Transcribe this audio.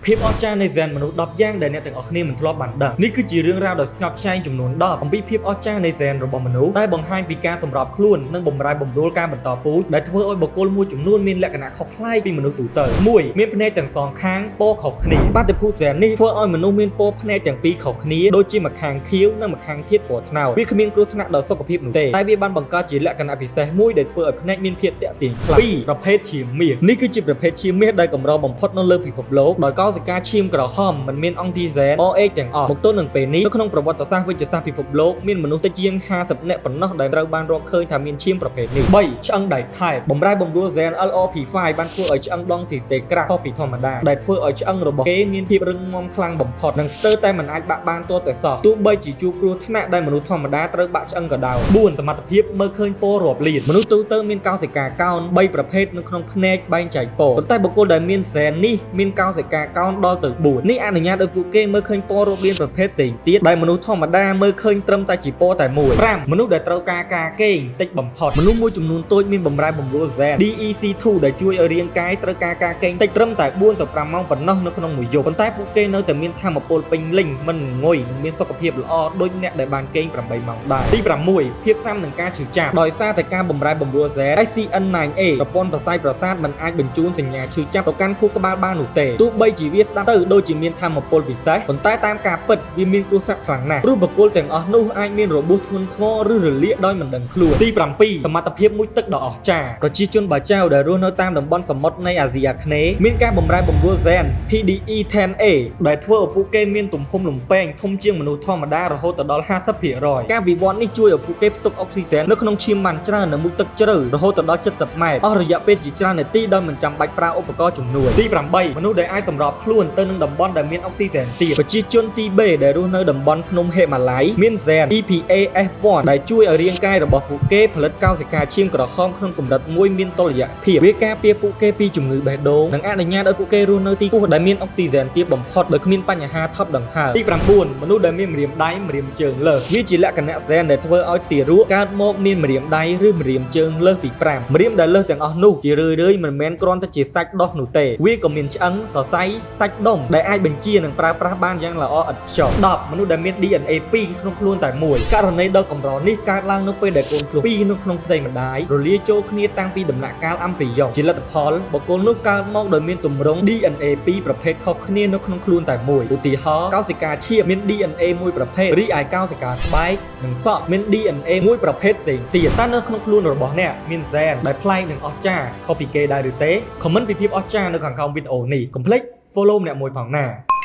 ភាពអស្ចារ្យនៃហ្សែនមនុស្ស10យ៉ាងដែលអ្នកទាំងអស់គ្នាមិនធ្លាប់បានដឹងនេះគឺជារឿងរ៉ាវដ៏ស្ញប់ស្ញែងចំនួន10អំពីភាពអស្ចារ្យនៃហ្សែនរបស់មនុស្សដែលបង្ហាញពីការសម្របខ្លួននិងបំរែបំរួលការបន្តពូជដែលធ្វើឲ្យបុគ្គលមួយចំនួនមានលក្ខណៈខុសប្លែកពីមនុស្សទូទៅ1មានភ្នែកទាំងសងខាងពណ៌ខុសគ្នាបាតុភូតហ្សែននេះធ្វើឲ្យមនុស្សមានពណ៌ភ្នែកទាំងពីរខុសគ្នាដូចជាម្ខាងខៀវនិងម្ខាងទៀតពណ៌ត្នោតវាគ្មានគ្រោះថ្នាក់ដល់សុខភាពនោះទេតែវាបានបង្កើតជាលក្ខណៈពិសេសមួយដែលធ្វើឲ្យភ្នែកមានភាពទាក់ទាញខ្លាំង2ប្រភេទឈាមមាសនេះគឺជាប្រភេទឈាមមាសដែលកម្របំផុតនៅលើពិភពលោកដោយកោសិកាឈាមក្រហមមិនមានអង់ទីហ្សែន RH ទាំងអស់មកទល់នឹងពេលនេះនៅក្នុងប្រវត្តិសាស្ត្រវិទ្យាសាស្ត្រពិភពលោកមានមនុស្សតិចជាង50នាក់ប៉ុណ្ណោះដែលត្រូវបានរកឃើញថាមានឈាមប្រភេទនេះ3ឆ្អឹងដែកថែបបំរែបំរួលហ្សែន LRP5 បានធ្វើឲ្យឆ្អឹងដងទីទេក្រាស់ខុសពីធម្មតាដែលធ្វើឲ្យឆ្អឹងរបស់គេមានភាពរឹងមាំខ្លាំងបំផុតនិងស្ទើរតែមិនអាចបាក់បានទាល់តែសោះទោះបីជាជួបគ្រោះថ្នាក់ដែលមនុស្សធម្មតាត្រូវបាក់ឆ្អឹងក៏ដោយ4សមត្ថភាពមើលឃើញពណ៌រាប់លានមនុស្សទូទៅមានកោសិកាកោណ3ប្រភេទនៅក្នុងភ្នែកបែងចែកពណ៌ប៉ុន្តែបុគ្គលដែលមានហ្សែននេះមានកោសិកាកោណដល់ទៅ4នេះអនុញ្ញាតឲ្យពួកគេមើលឃើញពណ៌រាប់លានប្រភេទផ្សេងទៀតដែលមនុស្សធម្មតាមើលឃើញត្រឹមតែជាពណ៌តែមួយ5មនុស្សដែលត្រូវការការគេងតិចបំផុតមនុស្សមួយចំនួនតូចមានបំរែបំរួលហ្សែន DEC2 ដែលជួយឲ្យរាងកាយត្រូវការការគេងតិចត្រឹមតែ4ទៅ5ម៉ោងប៉ុណ្ណោះនៅក្នុងមួយយប់ប៉ុន្តែពួកគេនៅតែមានថាមពលពេញលេញមិនងងុយនិងមានសុខភាពល្អដូចអ្នកដែលបានគេង8ម៉ោងដែរទី6ភាពស៊ាំនឹងការឈឺចាប់ដោយសារតែការបំរែបំរួលហ្សែន SCN9A ប្រព័ន្ធប្រសាយប្រសាទមិនអាចបញ្ជូនសញ្ញាឈឺចាប់ទៅកាន់ខួរក្បាលបាននោះទេទោះបីជាវាស្ដាប់ទៅដូចជាមានថាមពលពិសេសប៉ុន្តែតាមការពិតវាមានគ្រោះថ្នាក់ខ្លាំងណាស់ព្រោះបុគ្គលទាំងអស់នោះអាចមានរបួសធ្ងន់ធ្ងរឬរលាកដោយមិនដឹងខ្លួនទី7សមត្ថភាពមុជទឹកដ៏អស្ចារ្យប្រជាជនបាចៅដែលរស់នៅតាមតំបន់សមុទ្រនៃអាស៊ីអាគ្នេយ៍មានការបំរែបំរួលហ្សែន PDE10A ដែលធ្វើឲ្យពួកគេមានទំហំលំពែងធំជាងមនុស្សធម្មតារហូតដល់50%ការវិវត្តនេះជួយឲ្យពួកគេផ្ទុកអុកស៊ីសែននៅក្នុងឈាមបានច្រើននិងមុជទឹកជ្រៅរហូតដល់70ម៉ែត្រអស់រយៈពេលជាច្រើននាទីដោយមិនចាំបាច់ប្រើឧបករណ៍ជំនួយទី8មនុស្សដែលអាចសម្របខ្លួនទៅនឹងតំបន់ដែលមានអុកស៊ីសែនទាបប្រជាជនទីបេដែលរស់នៅតំបន់ភ្នំហិមាល័យមានហ្សែន EPAS1 ដែលជួយឲ្យរាងកាយរបស់ពួកគេផលិតកោសិកាឈាមក្រហមក្នុងកម្រិតមួយមានតុល្យភាពវាការពារពួកគេពីជំងឺបេះដូងនិងអនុញ្ញាតឲ្យពួកគេរស់នៅទីខ្ពស់ដែលមានអុកស៊ីសែនទាបបំផុតដោយគ្មានបញ្ហាថប់ដង្ហើមទី9មនុស្សដែលមានម្រាមដៃម្រាមជើងលើសវាជាលក្ខណៈហ្សែនដែលធ្វើឲ្យទារកកើតមកមានម្រាមដៃឬម្រាមជើងលើសពី5ម្រាមដែលលើសទាំងអស់នោះជារឿយៗមិនមែនគ្រាន់តែជាសាច់ដុះនោះទេវាក៏មានឆ្អឹងសរសៃសាច់ដុំដែលអាចបញ្ជានិងប្រើប្រាស់បានយ៉ាងល្អឥតខ្ចោះ10មនុស្សដែលមាន DNA 2ក្នុងខ្លួនតែមួយករណីដ៏កម្រនេះកើតឡើងនៅពេលដែលកូនភ្លោះ2នៅក្នុងផ្ទៃម្ដាយរលាយចូលគ្នាតាំងពីដំណាក់កាលអំព្រីយ៉ុងជាលទ្ធផលបុគ្គលនោះកើតមកដោយមានទម្រង់ DNA 2ប្រភេទខុសគ្នានៅក្នុងខ្លួនតែមួយឧទាហរណ៍កោសិកាឈាមមាន DNA មួយប្រភេទរីឯកោសិកាស្បែកនិងសក់មាន DNA មួយប្រភេទផ្សេងទៀតតើនៅក្នុងខ្លួនរបស់អ្នកមានហ្សែនដែលប្លែកនិងអស្ចារ្យខុសពីគេដែរឬទេ comment ពីភាពអស្ចារ្យនៅខាងក្រោមវីដេអូនេះកុំភ្លេច follow ម្នាក់មួយផងណា។